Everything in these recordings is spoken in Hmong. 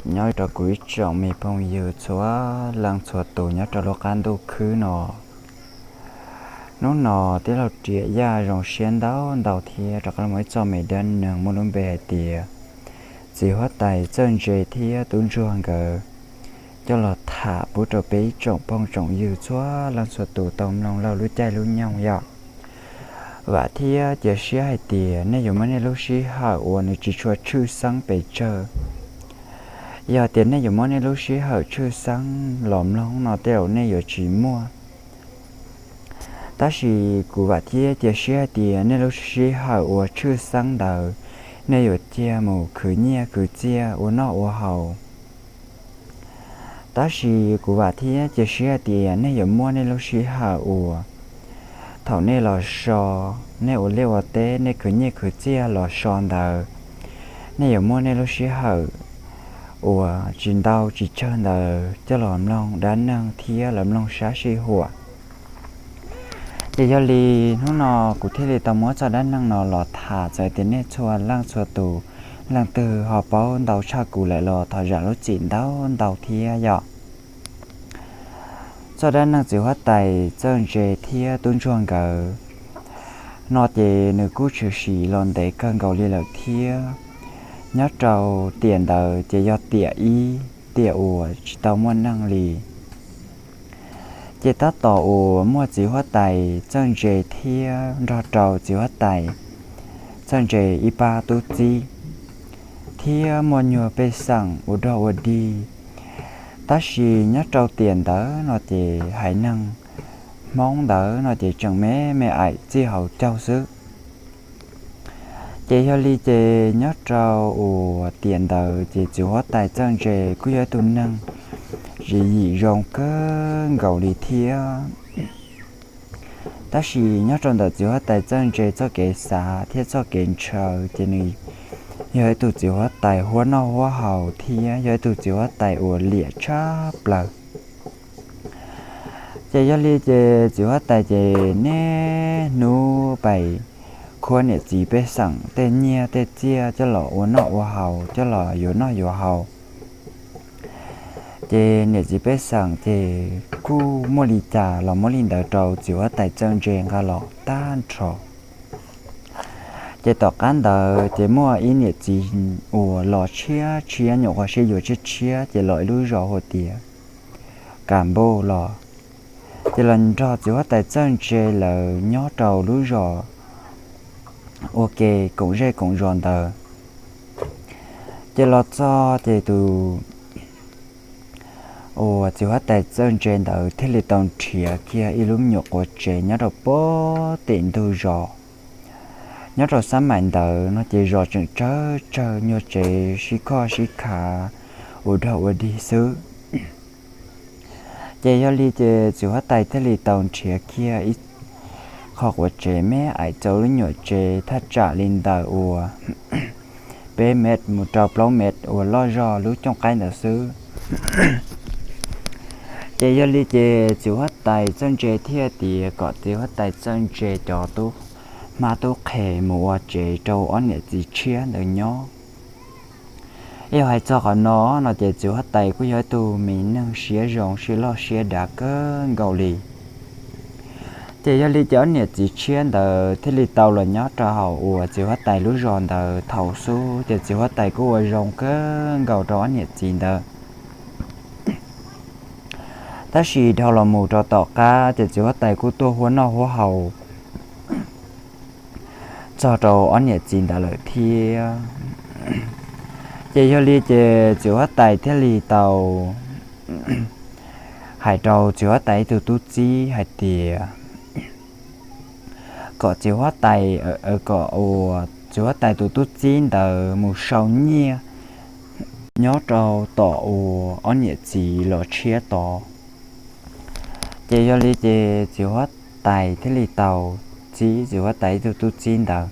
Nyob rau kuv ib tsoom me phooj ywg txhua leej txhua tus nyob rau lub qab ntuj khwb no. Hnub no tij laug Riam Yaj zoo siab ntau ntau thiab rov qab los ib txoj me dab neeg muaj lub npe hais tias txiv huab tais Txawj Ntse thiab tub ntsuag nkawd coj los tham pub rau peb ib tsoom phooj tsoom ywg txhua leej txhua tus tau mloog laug lub caij lub nyoog yom. Vam thiab cia siab hais tias nej yuav muaj nej lub sij hawm uas nws tsis tshua tshwj xeeb pes tsawg. Yog tias nej yuav muab nej lub sij hawm tshwj xeeb los mloog no tej zaum nej yuav tsis muaj. Tab sis kuv vam thiab cia siab hais tias nej lub sij hawm uas tshwj xeeb ntawd, nej yuav cia mus khwv nyiaj khwv txiaj ua noj ua haus. Tab sis kuv vam thiab cia siab hais tias nej yuav muaj nej lub sij hawm uas thaum nej los so, nej ua liaj ua teb, nej khwv nyiaj khwv txiaj los so ntawd, nej yuav muaj nej lub sij hawm uas tsis ntau tsis tsawg ntawd coj los mloog dab neeg thiab los mloog sab sij huam. Ces yog li hnub no kuv thiaj li tau muab txoj dab neeg no los tham, txawm tias nej txhua leej txhua tus leej twg ho paub ntau tshaj kuv lawm los thov zam lub txim ntau ntau thiab yom. Txoj dab neeg txiv huab tais Txawj Ntse thiab tub ntsuag nkawd no ces nws kuj tshwm sim los ntev kawg nkaus li lawm thiab. Nyob rau tiam ntawd ces yog tiam ib, tiam uas tsis tau muaj neeg li. Ces tab tom uas muaj txiv huab tais Txawj Ntse thiab nrog rau txiv huab tais Txawj Ntse ib pab tub txib thiab muaj nyuag pej xeem ua dog ua dig. Tab sis nyob rau tiam ntawd no ces haiv neeg Hmoob ntawd no ces tseem me me aim txij hauv caug xwb. Ces yog li ces nyob rau uas tiam ntawd ces txiv huab tais Txawj Ntse kuj yog ib tug neeg yim yim zoo kawg nkaus li thiab. Tab sis nyob rau ntawm txiv huab tais Txawj Ntse txoj kev xav thiab txoj kev ntshaw ces nws yog ib tug txiv huab tais huab noj huab haus thiab yog ib tug txiv huab tais uas liam tshaj plaws. Ces yog li ces txiv huab tais ces niaj hnub pais khuab niam txiv pej xeem tej nyiaj tej txiaj coj los ua noj ua haus, coj los yuav noj yuav haus. Ces niam txiv pej xeem ces kuj muaj li cas los muab li ntawd rau txiv huab tais Txawj Ntse nqa los tag nrho. Ces tom qab ntawd ces muaj ib niam txiv uas los tshiab tshiab, nyuam qhuav sib yuav tshiab tshiab ces los ib lub zos hu tias Kam Npuj los. Ces los nrog txiv huab tais Txawj Ntse lawv nyob rau lub zos ua ke koom zej koom zos ntawd. Ces los txog ces tus uas txiv huab tais Txawj Ntse ntawd thiaj li tau nrhiav kiag ib lub me nyuam quav tsev nyob rau pem ntug zos, nyob rau sab maim ntawd no ces zos tseem tsawg tsawg, nyuag tsev sib khoj sib khav ua dog ua dig xwb. Ces yog li ces txiv huab tais thiaj li tau nrhiav kiag ib qho quav tsev me aim txaus lub nyuam tsev thaj tsam li ntawm uas peb mev mus rau plaub mev uas loj zog lub cooj qaib ntawd xwb. Ces yog li ces txiv huab tais Txawj Ntse thiaj tias kom txiv huab tais Txawj Ntse cov tub hmab tub qhe mus ua tsev rau ob niam txiv tshiab ntawd nyob. Yog hais txog qhov no no ces txiv huab tais kuj yog ib tug me neeg siab zoo siab loj siab dav kawg nkaus li. Ces yog li ces ob niam txiv tshiab ntawd thiaj li tau los nyob rau hauv uas txiv huab tais lub zos ntawd thaum xub ces txiv huab tais kuj ua zoo kawg nkaus rau ob niam txiv ntawd. Tab sis dhau los mus rau tom qab ces txiv huab tais kuj tuaj huab noj huab haus txog rau ob niam txiv ntawd lawm thiab. Ces yog li ces txiv huab tais thiaj li tau hais rau txiv huab tais ib tug tub txib hais tias kom txiv huab tais, kom uas txiv huab tais tus tub txib ntawd mus sau nyiaj nyob rau tom uas ob niam txiv los tshiab tod. Ces yog li ces txiv huab tais thiaj li tau txib txiv huab tais ib tug tub txib ntawd.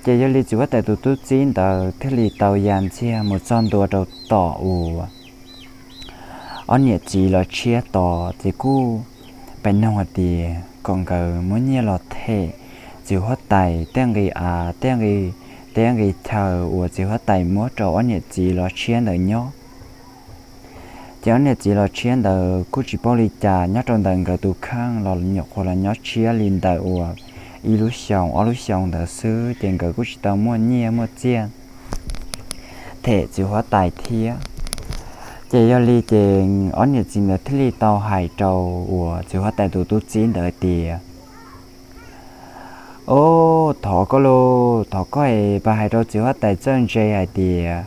Ces yog li txiv huab tais tus tub txib ntawd thiaj li tau ya ntxiag mus txog ntua rau tom uas ob niam txiv los tshiab tod ces kuj pais noog hais tias kom nkawd muab nyiaj los them txiv huab tais tej nqi av tej nqi teb nqi chaw uas txiv huab tais muab rau ob niam txiv los tshiab ntawd nyob. Ces ob niam txiv los tshiab ntawd kuj tsis paub li cas, nyob rau ntawm nkawd tus kheej los nyuam qhuav los nyob tshiab li ntawm uas ib lub xyoos ob lub xyoos ntawd xwb, ces nkawd kuj tsis tau muaj nyiaj muaj txiaj them txiv huab tais thiab. Ces yog li ces ob niam txiv ntawd thiaj li tau hais rau uas txiv huab tais tus tub txib ntawd tias, Ob, thov koj lauj, thov koj es pab hais rau txiv huab tais txawj ntse hais tias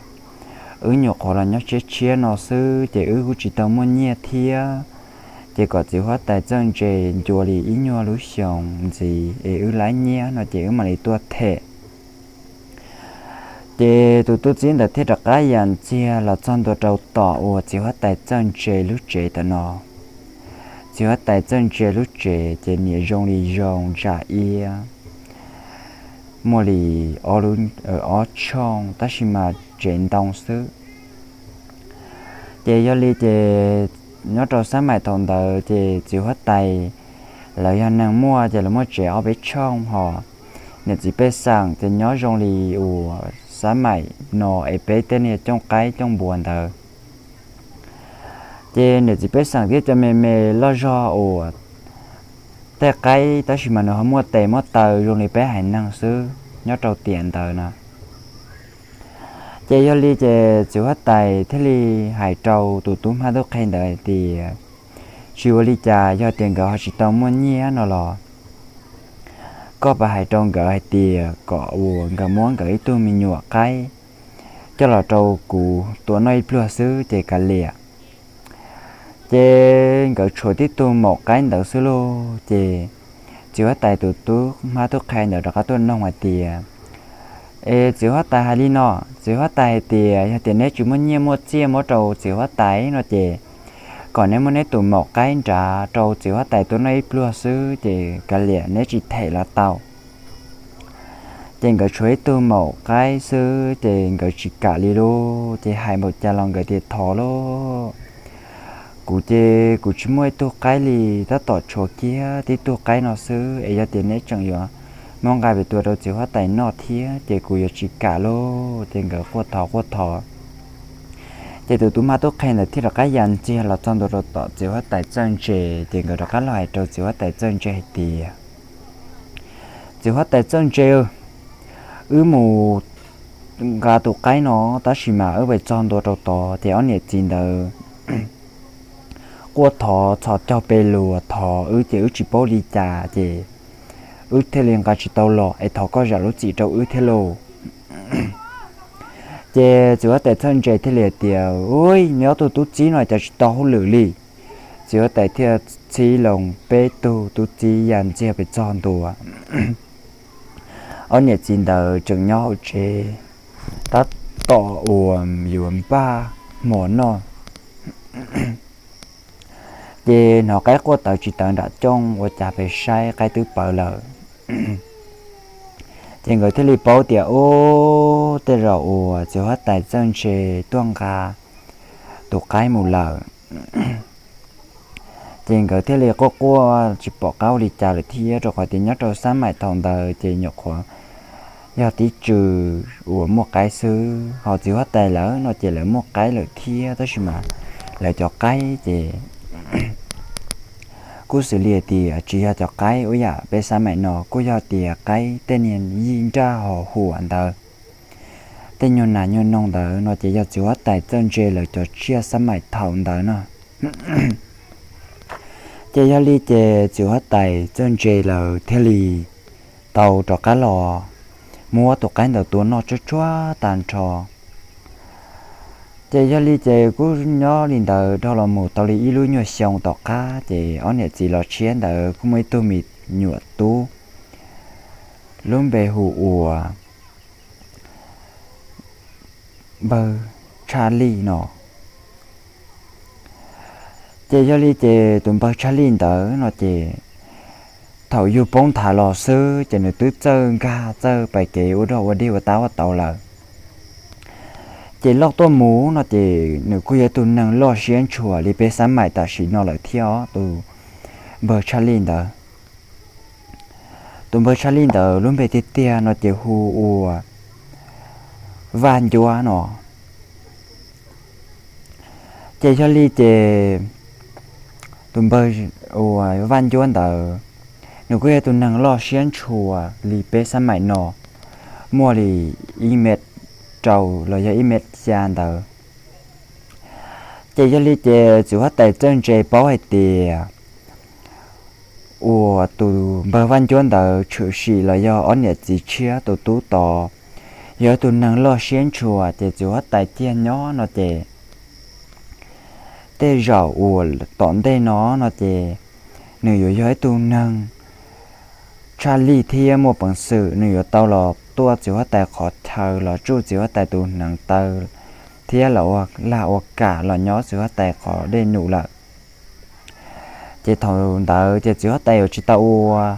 wb nyuam qhuav los nyob tshiab tshiab no xwb ces wb kuj tsis tau muaj nyiaj thiab, ces kom txiv huab tais txawj ntse ncua li ib nyuag lub xyoos ntxiv es wb laib nyiaj no ces wb mam li tuaj them. Ces tus tub txib ntawd thiaj rov qab ya ntxiag los txog ntua rau tom uas txiv huab tais txawj ntse lub tsev tam no. Txiv huab tais txawj ntse lub tsev ces niam zoo li zoo ntsa iab, muaj li ob tshooj tab sis mas tsev ntoo xwb. Ces yog li ces nyob rau xab maim thaum ntawd ces txiv huab tais lawv yog neeg muaj ces lawv muaj tsev ob peb tshooj hos, niam txiv pej xeem ces nyob zoo li uas xab maim no es peb tej niag cooj qaib cooj npua ntawd. Ces niam txiv pej xeem thiab cov me me loj zog uas tej qaib tab sis mas nws ho muaj tes muaj taw zoo li peb haiv neeg xwb nyob rau tiam ntawd na. Ces yog li ces txiv huab tais thiaj li hais rau tus tub hmab tub qhe ntawd hais tias, Tsis ua li cas, yog tias nkawd ho tsis tau muaj nyiaj no los koj pab hais rau nkawd hais tias kom uas nkawd muab nkawd ib tug me nyuam qaib coj los rau kuv tua noj ib pluag xwb ces kav liam. Ces nkawd tshuav tib tug maum qaib ntawd xwb lauj. Ces txiv huab tais tus tub hmab tub qhe ntawd rov qab tuaj noog hais tias, Es txiv huab tais hais li no, txiv huab tais hais tias yog tias neb tsis muaj nyiaj muaj txiaj muab rau txiv huab tais no ces kom neb muab neb tus maum qaib nrad rau txiv huab tais tua noj ib pluag xwb ces kav liam, neb tsis them los tau. Ces nkawd tshuav ib tug maum qaib xwb ces nkawd tsis kam li lauj. Ces hais npaum cas los nkawd tias, Thov lauj, kuv ces kuv tsis muaj ib tug qaib li, tab tom tshuav kiag tib tug qaib no xwb es yog tias neb tseem yuav muab nqa pem tua rau txiv huab tais noj thiab ces kuv yuav tsis kam lauj. Ces nkawd quaj thov quaj thov. Ces tus tub hmab tub qhe ntawd thiaj rov qab ya ntxiag los txog ntua rau tom txiv huab tais txawj ntse. Ces nkawd rov qab los hais rau txiv huab tais txawj ntse hais tias, Txiv huab tais txawj ntse, wb mus nqa tus qaib no tab sis mas wb pes txog ntua rau tod ces ob niam txiv ntawd quaj thov txhos caug pes luas thov wb ces wb tsis paub li cas ces wb thiaj li nqa tsis tau los es thov koj zam lub txim rau wb thiab lauj. Ces txiv huab tais txawj ntse thiaj li hais tias, Ua, neb ob tug tub txib no cov tsis tau hauj lwm li. Txiv huab tais thiaj txhib loo peb tug tub txib ya ntxiag pes txog ntua. Ob niam txiv ntawd tseem nyob hauv tsev tab tom uas yuav npaj hmo noj. Ces hnov qaib quaj tawv tsis tawv nram cooj ua cas pes saib qaib twb pawv lawm. Ces nkawd thiaj li paub tias, Ub, tej zaum uas txiv huab tais txawj ntse tuaj nqa tus qaib mus lawm. Ces nkawd thiaj li quaj quaj tsis pom qab ua li cas lawm thiab, rau qhov tias nyob rau xab maim thaum ntawd ces nyuam qhuav yog tib tswv uas muaj qaib xwb, ho txiv huab tais lawv no ces lawv muaj qaib lawm thiab tab sis mas lawv cov qaib ces kuj xws li tias tsis yog cov qaib ua yam peb xab maim no, kuj yog tias qaib tej niag yij nraj hos huam ntawd, tej nyuag nas nyuag noog ntawd no ces yog txiv huab tais txawj ntse lawv cov tsiaj xab maim thaum ntawd no. Ces yog li ces txiv huab tais txawj ntse lawv thiaj li tau rov qab los muab tus qaib ntawd tua noj tsuag tsuag tag nrho. Ces yog li ces kuj nyob li ntawd dhau los mus tau li ib lub nyuag xyoo tom qab ces ob niam txiv los tshiab ntawd kuj muaj ib tug me nyuam tub lub npe hu ua npawg Tshaj Lij no. Ces yog li ces tus npawg Tshaj Lij ntawd no ces thaum yug poob nthav los xwb ces nws twb txawj nkag txawj pais kev ua dog ua dig ua tab ua tau lawm. Ces loj tuaj mus no ces nws kuj yog tus neeg loj siab ntshua li peb xab maim tam sim no lawm thiab os, tus npawg Tshaj Lij ntawd. Tus npawg Tshaj Lij ntawd lub npe tiag tiag no ces hu ua Vaj Ncuab no. Ces yog li ces tus npawg uas Vaj Ncuab ntawd, nws kuj yog tus neeg loj siab ntshua li peb xab maim no, muaj li ib mev rau los yog ib mev xya ntawd. Ces yog li ces txiv huab tais txawj ntse paub hais tias uas tus npawg Vaj Ncuab ntawd tshwm sim los yog ob niam txiv tshiab tus tub tod yog ib tug neeg loj siab ntshua, ces txiv huab tais ciaj nyob no ces tej zaum uas tom ntej no no ces nws yuav yog ib tug neeg tshaj lij thiab muaj peev xwm, nws yuav tau los tuaj txiv huab tais qhov chaw, los tsuj txiv huab tais tus hneev taw thiab los ua lag ua kam los nyob txiv huab tais qhov dej num lawm. Ces thaum ntawd ces txiv huab tais yuav tsis tau ua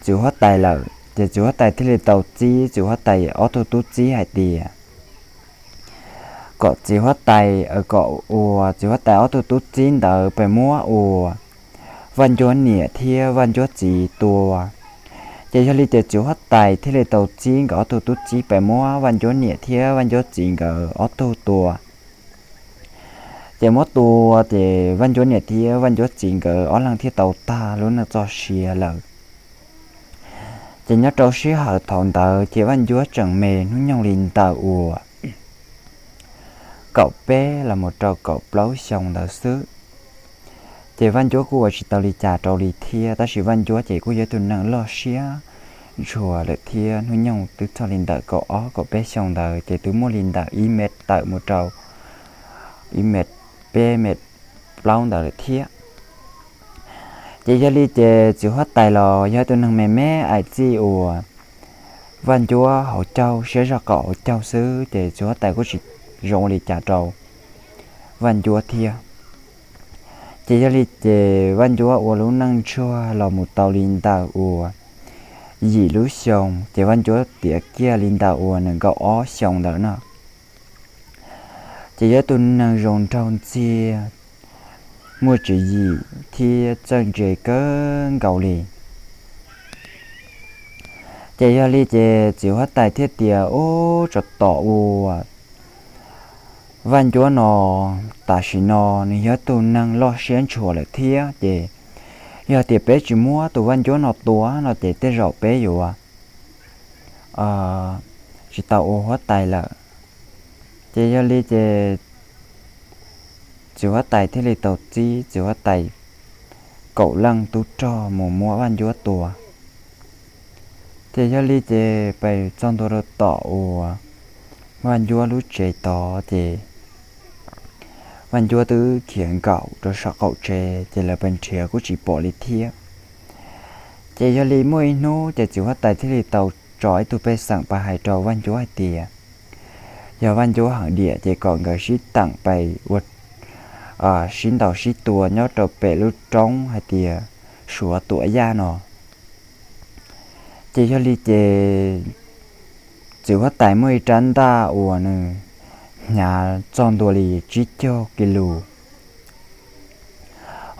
txiv huab tais lawm, ces txiv huab tais thiaj li tau txib txiv huab tais ob tug tub txib hais tias kom txiv huab tais, kom uas txiv huab tais ob tug tub txib ntawd pes muab uas Vaj Ncuab niam thiab Vaj Ncuab txiv tua. Ces yog li ces txiv huab tais thiaj li tau txib nkawd ob tug tub txib pes muab Vaj Ncuab niam thiab Vaj Ncuab txiv nkawd ob tug tua. Ces muab tua ces Vaj Ncuab niam thiab Vaj Ncuab txiv nkawd ob leeg thiaj tau tag lub neej txoj sia lawm. Ces nyob rau sij hawm thaum ntawd ces Vaj Ncuab tseem me hnub nyoog li ntawm uas kaum peb los mus rau kaum plaub xyoo ntawd xwb. Ces Vaj Ncuab kuj ua tsis tau li cas rau li thiab, tab sis Vaj Ncuab ces kuj yog ib tug neeg loj siab ntshua lawm thiab, hnub nyoog twb txog li ntawm kaum ob kaum peb xyoo ntawd, ces twb muaj li ntawm ib mev tawm mus rau ib mev peb mev plaub ntawd lawm thiab. Ces yog li ces txiv huab tais los yog ib tug neeg me me aim txij uas Vaj Ncuab hauv caug, siab zog qaum hauv caug xwb, ces txiv huab tais kuj tsis zoo ua li cas rau Vaj Ncuab thiab. Ces yog li ces Vaj Ncuab ua lub neej ntsuag los mus tau li ntawm uas yim lub xyoo, ces Vaj Ncuab tiav kiag li ntawm uas nees nkaum ob xyoo ntawd no. Ces yog ib tug neeg zoo nraug ntxiag, muaj tswv yim thiab txawj ntse kawg nkaus li. Ces yog li ces txiv huab tais thiaj tias, ub, tsov tom uas Vaj Ncuab no tam sim no nws yog ib tug neeg loj siab ntshua lawm thiab, ces yog tias peb tsis muab tus Vaj Ncuab no tua no ces tej zaum peb yuav tsis tau ua huab tais lawm. Ces yog li ces txiv huab tais thiaj li tau txib txiv huab tais kaum leej tub rog mus muab Vaj Ncuab tua. Ces yog li ces pes txog ntua rau tom uas Vaj Ncuab lub tsev tod ces Vaj Ncuab twb khiav nkaum rau saum qaum tsev, ces lawv pes nrhiav kuj tsis pom li thiab. Ces yog li muaj ib hnub ces txiv huab tais thiaj li tau tso ib tug pej xeem pais hais rau Vaj Ncuab hais tias yog Vaj Ncuab heev diam ces kom nkawd sib teem pais ua sib ntaus sib tua nyob rau pem lub roob hais tias Suav Tuam Yaj no. Ces yog li ces txiv huab tais muaj ib rab ntaj uas nws hnyav txog ntua li tsib caug kis lus.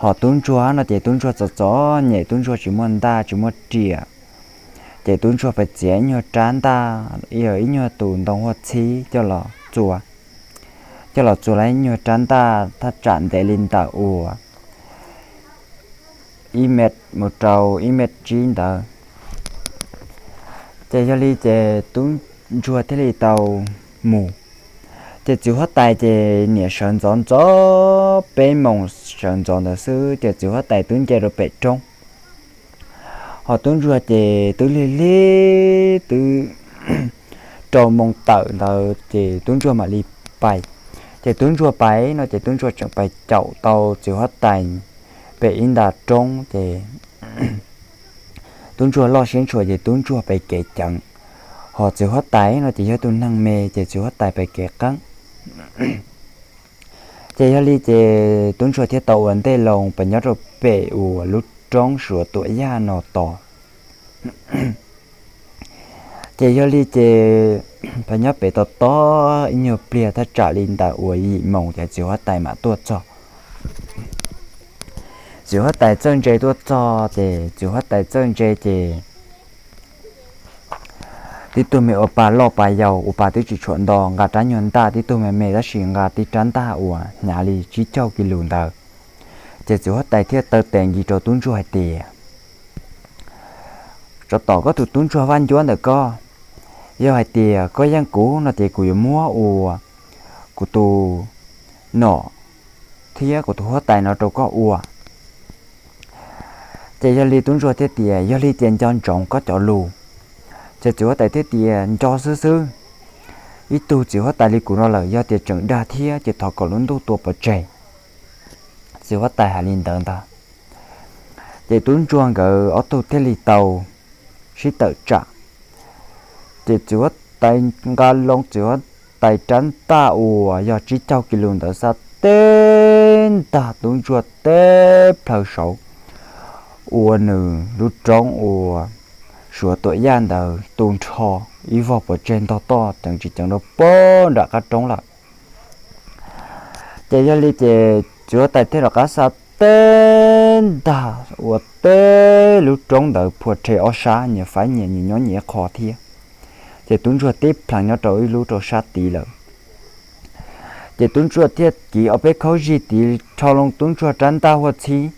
Hos tub ntsuag no ces tub ntsuag txom txom nyem, tub ntsuag tsis muaj ntaj tsis muaj riam, ces tub ntsuag pais txiav ib nyuag rab ntaj, ib nyuag tus ntoo huaj txhib coj los txua, coj los txua ib nyuag rab ntaj thaj tsam ntev li ntawm uas ib mev mus rau ib mev tsib ntawd. Ces yog li ces tub ntsuag thiaj li tau mus. Ces txiv huab tais ces niam sawv ntxov ntxov, peb moos sawv ntxov ntawd xwb ces txiv huab tais twb nce rau pem roob. Hos tub ntsuag ces twb lig lig twb rau moos tawm ntawd ces tub ntsuag mam li pais. Ces tub ntsuag pais no ces tub ntsuag tseem pais caum tau txiv huab tais pem ib nta roob ces tub ntsuag loj siab ntshua ces tub ntsuag pais kev ceev. Hos txiv huab tais no ces yog tus neeg me ces txiv huab tais pais kev qeeb. Ces yog li ces tub ntsuag thiaj tau ua ntej loo pais nyob rau pem uas lub roob Suav Tuam Yaj no tos. Ces yog li ces pais nyob pem tos tos ib nyuag pliag thaj tsam li ntawm uas yim moos ces txiv huab tais mam tuaj txog. Txiv huab tais txawj ntse tuaj txog ces txiv huab tais txawj ntse ces tib tug me ua pa loj pa yau, ua pa twb tsis tshua nto, nqa rab nyuag ntaj tib tug me me tab sis nqa tib rab ntaj uas hnyav li tsib caug kis lus ntawd. Ces txiv huab tais thiaj taw tes nki rau tub ntsuag hais tias, Tsov tom koj tus tub ntsuag vaj ncuab ntawm koj, yog hais tias koj yeej kuv no ces kuv yuav muab ua kuv tus nom thiab kuv tus huab tais no rau koj ua. Ces yog li tub ntsuag thiaj tias, Yog li ces nco ntsoov koj cov lus. Ces txiv huab tais thiaj tias, Nco xwb xwb, ib tug txiv huab tais li kuv no lawm yog tias tseem dag thiab ces thov kom lub ntuj tua pov tseg. Txiv huab tais hais li ntawd ntag. Ces tub ntsuag nkawd ob tug thiaj li tau sib tawm tsam. Ces txiv huab tais nqa loo txiv huab tais rab ntaj uas yog tsib caug kis lus ntawd xa teb ntag tub ntsuag teb plhaw saud, ua nws lub roob uas Suav Tuam Yaj ntawd tu nrho ib vog pov tseg ntog toj ceev tsis ceev rau pem nram qab roob lawm. Ces yog li ces txiv huab tais thiaj rov qab xa teb ntag ua teb lub roob ntawd phua rhe ob sab, nyias faib nyias, nyias nyob nyias qho thiab. Ces tub ntsuag tib plhaw nyob rau ib lub rau sab tid lawm. Ces tub ntsuag thiaj kiv ob peb khaub zig tid rho loo tub ntsuag rab ntaj huaj txhib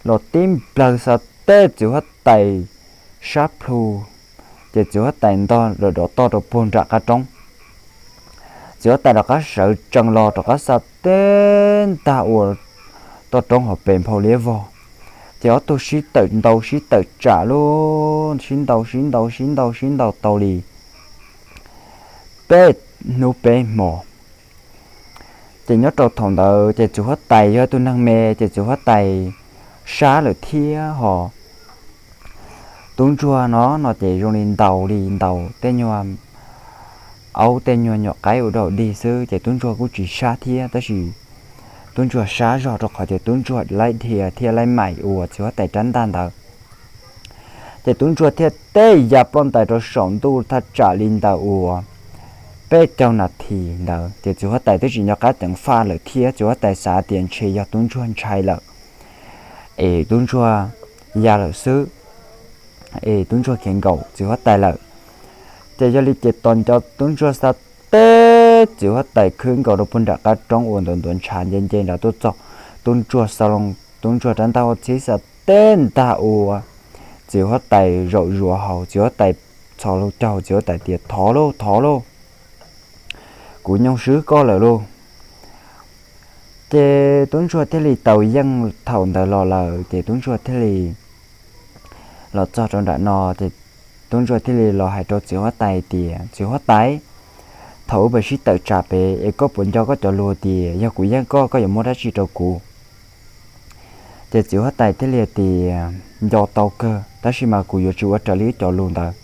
los tib nplawg xa teb txiv huab tais sab plhu. Ces txiv huab tais ntog lawm dov toj rau puag nram qab roob. Txiv huab tais rov qab sawv tsees los rov qab xa teb ntag ua toj roob hauv pes nphau liab vog. Ces ob tug sib tawm ntaus sib tawm tsam lub, sib ntaus sib ntaus sib ntaus sib ntaus tau li peb hnub peb hmo. Ces nyob rau thaum ntawd ces txiv huab tais yog tus neeg me ces txiv huab tais sab lawm thiab ho tub ntsuag no no ces zoo li ntaus li ntaus tej nyuag aub tej nyuag nyuam qaib ua dau dig xwb ces tub ntsuag kuj tsis sab thiab tab sis tub ntsuag sab zog rau qhov tias tub ntsuag laib dhia thiab laib maim ua txiv huab tais rab ntaj ntawd. Ces tub ntsuag thiaj teb ya ploj ntais rau saum ntuj thaj tsam li ntawm uas peb caug nas this ntawd ces txiv huab tais twb tsis nco qab ceev faj lawm thiab txiv huab tais xav tias ntshe yog tub ntsuag ntshai lawm es tub ntsuag ya lawm xwb, es tub ntsuag khiav nkaum txiv huab tais lawm. Ces yog li ces tos nco tub ntsuag xa teb txiv huab tais khwb nkaus rau puag nram qab roob uas ntuav ntuav ntshav nce nce nrad tuaj txog, tub ntsuag xa loo tub ntsuag rab ntaj huaj txhib xa teb ntag ua txiv huab tais zaum zuav hauv, txiv huab tais txhos lub caug, txiv huab tais tias, Thov lauj, thov lauj, kuv nyoo swb koj lawm lauj. Ces tub ntsuag thiaj li tau yeej thaum ntawd los lawm ces tub ntsuag thiaj li los txog rau nram no ces tub ntsuag thiaj li los hais rau txiv huab tais tias, Txiv huab tais, thaum ub peb sib tawm tsam pem es koj puas nco koj cov lus tias yog kuv yeej koj, koj yuav muab dab tsi rau kuv? Ces txiv huab tais thiaj li tias, Nco tau kawg, tab sis mas kuv yuav tsis ua raws li wb cov lus ntawd.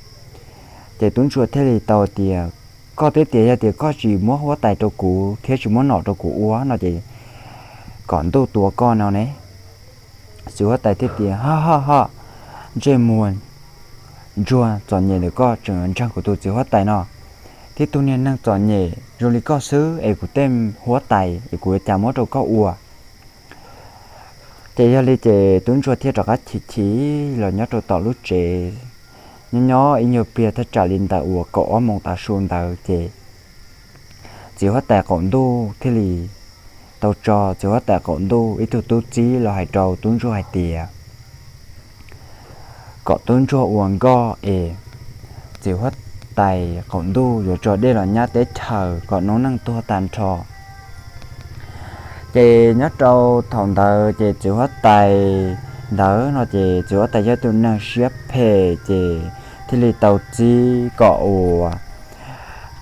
Ces tub ntsuag thiaj li tau tias, Koj twb tias yog tias koj tsis muab huab tais rau kuv thiab tsis muab nom rau kuv ua no ces kom ntuj tua koj no ne. Txiv huab tais thiaj tias, Ho ho ho, ntsej muag ntsuag txom nyem ntawm koj tseem ntseeg kuv tus txiv huab tais no. Tib tug niag neeg txom nyem zoo li koj xwb es kuv tej huab tais es kuv yuav cas muab rau koj ua? Ces yog li ces tub ntsuag thiaj rov qab chim chim los nyob rau tom lub tsev. Nyob nyob ib nyuag pliag thaj tsam li ntawm uas kaum ob moos tav su ntawd ces txiv huab tais qaum ntuj thiaj li tau tso txiv huab tais qaum ntuj ib tug tub txib los hais rau tub ntsuag hais tias kom tub ntsuag ua nkoj es txiv huab tais qaum ntuj yuav tso dej los nyab teb chaws kom noob neej tuag tag nrho. Ces nyob rau thaum ntawd ces txiv huab tais ntawd no ces txiv huab tais yog tus neeg siab phem ces thiaj li tau txib kom ua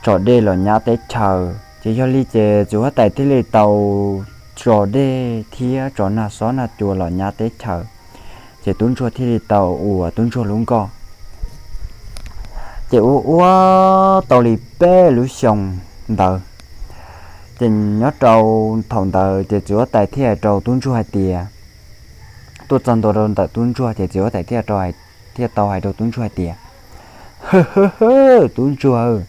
tso dej los nyab teb chaws. Ces yog li ces txiv huab tais thiaj li tau tso dej thiab tso nag xob nag cua los nyab teb chaws. Ces tub ntsuag thiaj li tau ua tub ntsuag lub nkoj. Ces ua ua tau li peb lub xyoo ntawd, ces nyob rau thaum ntawd ces txiv huab tais thiaj hais rau tub ntsuag hais tias, tuaj txog ntua rau ntawm tub ntsuag ces txiv huab tais thiaj tau hais rau tub ntsuag hais tias, Hwm hwm hwm, tub ntsuag,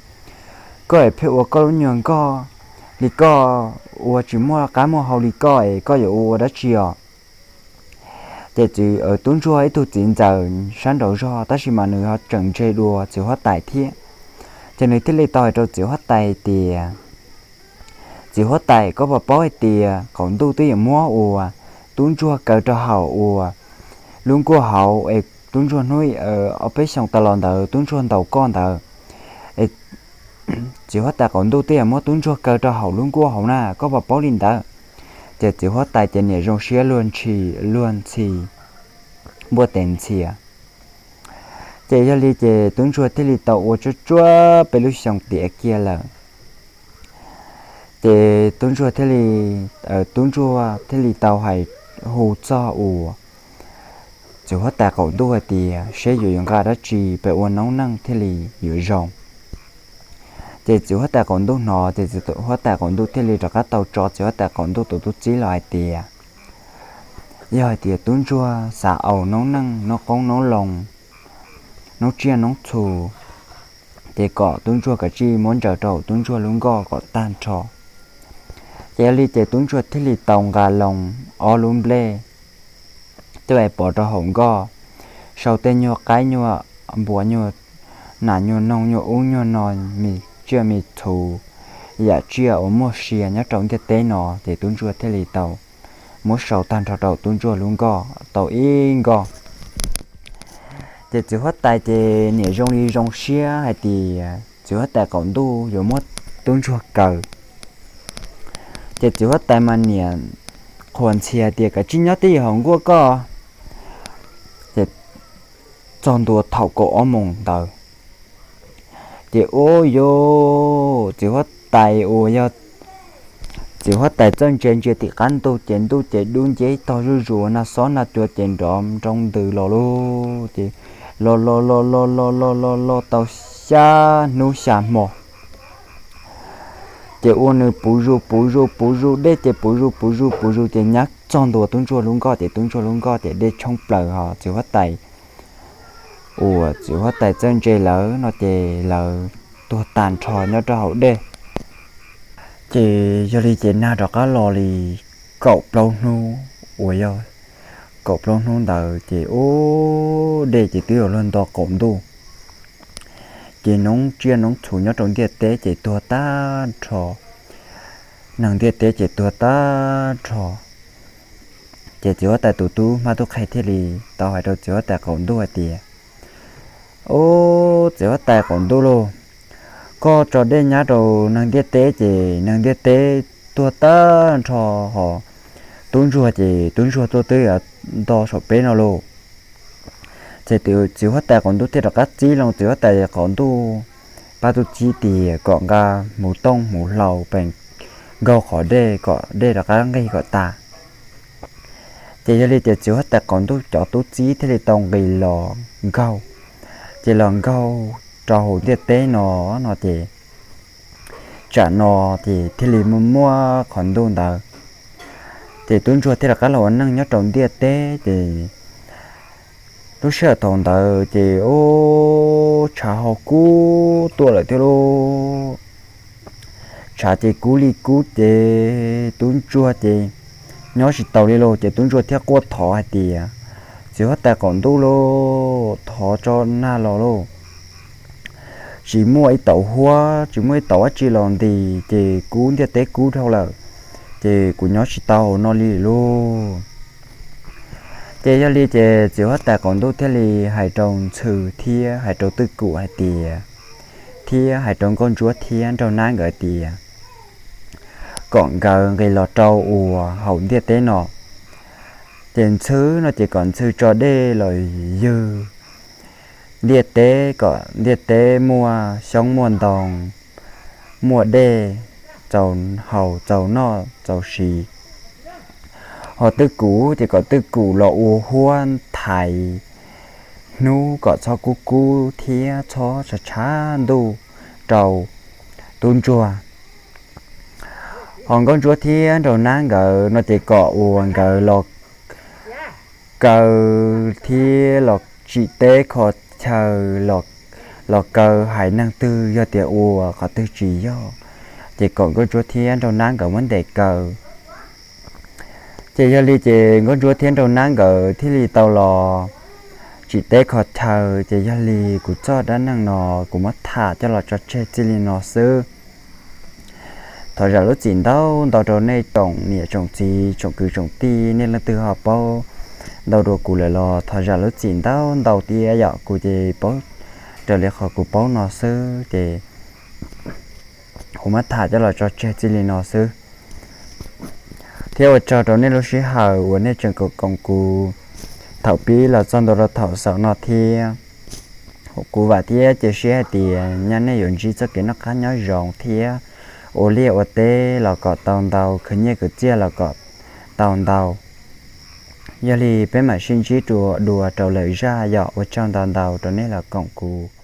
koj es pheej ua koj lub nyuag nkoj li, koj ua tsis muaj qab muaj hau li koj es koj yuav ua ua dab tsi os? Ces txiv, tub ntsuag ib tug txiv ntxawm sab nraud zog tab sis mas nws ho tseem ntse dua txiv huab tais thiab. Ces nws thiaj li tau hais rau txiv huab tais tias, Txiv huab tais, koj puas paub hais tias qaum ntuj twb yuav muab uas tub ntsuag kaw rau hauv uas lub nkuaj hauv es tub ntsuag hnub ob peb xyoos tas los ntawd tub ntsuag ntaus koj ntawd? Txiv huab tais, qaum ntuj twb yuav muab tub ntsuag kaw rau hauv lub nkuaj hauv na, koj puas paub li ntawd? Ces txiv huab tais ces niam zoo siab luag ntxhi, luag ntxhi npuaj tes ntxhias. Ces yog li ces tub ntsuag thiaj li tau ua tsuj tsuav peb lub xyoo tiav kiag lawm. Ces tub ntsuag thiaj li, tub ntsuag thiaj li tau hais hu txog uas txiv huab tais qaum ntuj hais tias seb yuav yuav nqa dab tsi pem ua noob neej thiaj li yuav zoo. Ces txiv huab tais qaum ntuj hnov ces txiv huab tais qaum ntuj thiaj li rov qab tau tso txiv huab tais qaum ntuj tus tub txib los hais tias, yog hais tias tub ntsuag xav aus noob neej, noob qoob noob loo, noob tsiaj noob txhu, ces kom tub ntsuag kav tsij muab ntsaws rau tub ntsuag lub nkoj kom tag nrho. Ces yog li ces tub ntsuag thiaj li tau nqa loo ob lub nplej tuaj es pov rau hauv nkoj, sau tej nyuag qaib nyuag npua nyuag nas nyuag noog nyuag ub nyuag no, me tsiaj me txhu, yam tsiaj uas muaj sia nyob rau ntiaj teb no, ces tub ntsuag thiaj li tau muab sau tag nrho rau tub ntsuag lub nkoj tau ib nkoj. Ces txiv huab tais ces niam zoo li zoo siab hais tias txiv huab tais qaum ntuj yuav muab tub ntsuag kaw. Ces txiv huab tais mas niam qhuas ntxhias tias, kav tsij nyob twj ywm hauv nkuaj koj. Ces txog ntua thaum kaum ob moos ntawd, ces ua yus txiv huab tais uas yog txiv huab tais txawj ntse ntsia tim qab ntuj ces ntuj ces dub nceb tog zuj zus, nag xob nag cua ces nrov nroo ntws los lauj. Ces los los los los los los los los tau xya hnub xya hmo, ces ua nws puv zus puv zus puv zus dej ces puv zus puv zus puv zus ces nyab txog ntua tub ntsuag lub nkoj ces tub ntsuag lub nkoj ces dej tshoob plaws ho txiv huab tais uas txiv huab tais txawj ntse lawv no ces lawv tuag tag nrho nyob rau hauv dej. Ces yog li ces nag rov qab los li kaum plaub hnub uas yog kaum plaub hnub ntawd ces ub dej ces twb yuav luag nto qaum ntuj, ces noob tsiaj noob txhu nyob rau ntiaj teb ces tuag tag nrho, neeg ntiaj teb ces tuag tag nrho. Ces txiv huab tais tus tub hmab tub qhe thiaj li tau hais rau txiv huab tais qaum ntuj hais tias, ub txiv huab tais qaum ntuj lauj, koj tso dej nyab rau neeg ntiaj teb ces neeg ntiaj teb tuag tag nrho, ho tub ntsuag ces tub ntsuag tuaj twb nto saum peb no lauj. Ces txiv huab tais qaum ntuj thiaj rov qab txib loo txiv huab tais qaum ntuj pab tub txib tias kom nqa hmuv tooj hmuv hlau pes nkaug qhov dej kom dej rov qab nqig kom tas. Ces yog li ces txiv huab tais qaum ntuj cov tub txib thiaj li tau nqis los nkaug, ces los nkaug rau hauv ntiaj teb no, no ces tsam no ces thiaj li muaj muaj qhov ntuj ntawd. Ces tub ntsuag thiaj rov qab los ua neej nyob rau ntiaj teb ces lub sij hawm thaum ntawd ces ub tshav ho kub tuaj lawm thiab lauj. Tshav ces kub li kub ces tub ntsuag ces nyob tsis taus li lauj. Ces tub ntsuag thiaj quaj thov hais tias, txiv huab tais qaum ntuj lauj, thov tso nag los lauj, tsis muaj ib tauv huab tsis muaj ib tauv dab tsi los nti, ces kub ntiaj teb kub dhau lawm, ces kuv nyob tsis tau hauv no li lauj. Ces yog li ces txiv huab tais qaum ntuj thiaj li hais rau ntxhw thiab hais rau twj kum hais tias, thiab hais rau nkauj ntsuab thiab nraug nab nkawd tias kom nkawd nqis los rau uas hauv ntiaj teb no. Ces ntxhw no ces kom ntxhw tso dej los ywg ntiaj teb kom ntiaj teb muaj xyoob muaj ntoo, muaj dej txaus haus txaus noj txaus siv. Ho twj kum ces kom twj kum los ua huab thaiv hnub kom txhob kub kub thiab txhob tshav tshav ntuj rau tub ntsuag. Ho nkauj ntsuab thiab nraug nab nkawd no ces kom uas nkawd los kaw thiab los tsim teb kho chaw, los kaw hais neeg twg yog tias ua qhov twg tsis yog, ces kom nkauj ntsuab thiab nraug nab nkawd muab ntes kaw. Ces yog li ces nkauj ntsuab thiab nraug nab nkawd thiaj li tau los tsis teb qhov chaw. Ces yog li kuv txoj dab neeg no kuv muab tham coj los tso tseg txij li no xwb. Thov zam lub txim ntau ntau rau nej tsoom niam tsoom txiv tsoom kwv tsoom tij, nej leej twg ho paub ntau dua kuv lawm los thov zam lub txim ntau ntau thiab yom. Kuv ces paub raws li qhov kuv paub no xwb ces kuv muab tham coj los tso tseg txij li no xwb. Thiab ua tsaug rau nej lub sij hawm uas nej tseem koom kuv thaum pib los txog ntua rau thaum xaus no thiab. Kuv vam thiab cia siab hais tias nyaj nej yuav ntsib txoj kev noj qab nyob zoo thiab ua liaj ua teb los kom tau ntau, khwv nyiaj khwv txiaj los kom tau ntau. Yog li peb mam sib ntsib dua rau lwm zaj yom. Ua tsaug ntau ntau rau nej los koom kuv.